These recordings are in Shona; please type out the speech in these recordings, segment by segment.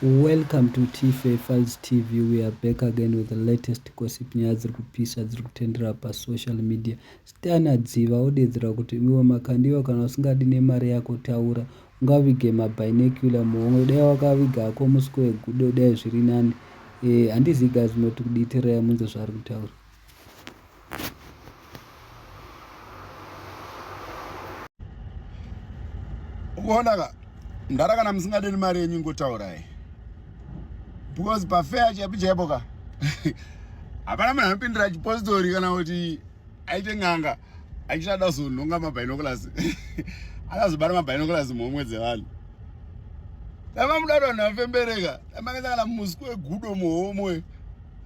Welcome to Tfa Files TV. We are back again with the latest gossip nyaya dziri kupisa dziri kutendera pasocial media. Stana Dziva odedzera kuti iwe makandiwa kana usingadi nemari yako taura ungavige mabinocular muhomwe dai wakaviga hako muswe wegudo dai zviri nani. Eh, handizivi guys munoti kudii tererai munzwe zvaari kutaura. Ukuona ka ndara kana musingade nemari yenyu ingotaurai because pafeya chaipo chaipo ka hapana munhu anopindira chipostori kana kuti aite n'anga achida kuzonhonga mabinoculars akazobata mabinoculars muhomwe dzevanhu dai mamuda kuti vanhu vafembereka dai makaisa kana muswe wegudo muhomwe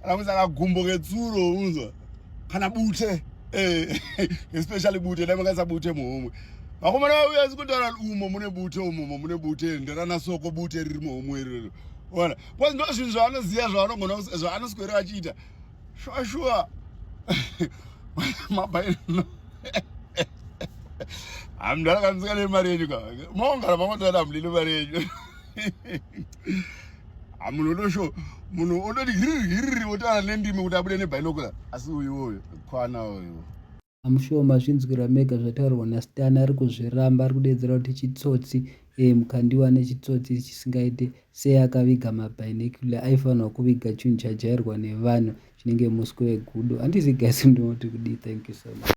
kana kuisa kagumbo ketsuro unzwa kana bute eh, especially bute dai makaisa bute muhomwe vakomana vauya asi kutaura umo mune bute umomo mune bute nderana soko bute riri muhomwe iroro ona because ndo zvinhu zvaanoziva zvaanogona zvaanoswera vachiita shuwa shuwa mabaino hamdara kanzika nemari yenyu ka maongara mangotaura hamudini mari yenyu munhu otosho munhu ototi hiriri hiriri otaura nendimi kuti abude nebinocular asi uyu uyu kwana uyu I'm sure mazvinzwira mega zvataurwa naStan ari kuzviramba ari kudeedzera kuti chitsotsi e, Mukandiwa nechitsotsi chisingaite sei akaviga mabinocular aifanirwa kuviga chinhu chajairwa nevanhu chinenge muswe wegudo handizi guys ndinoti kudii thank you so much.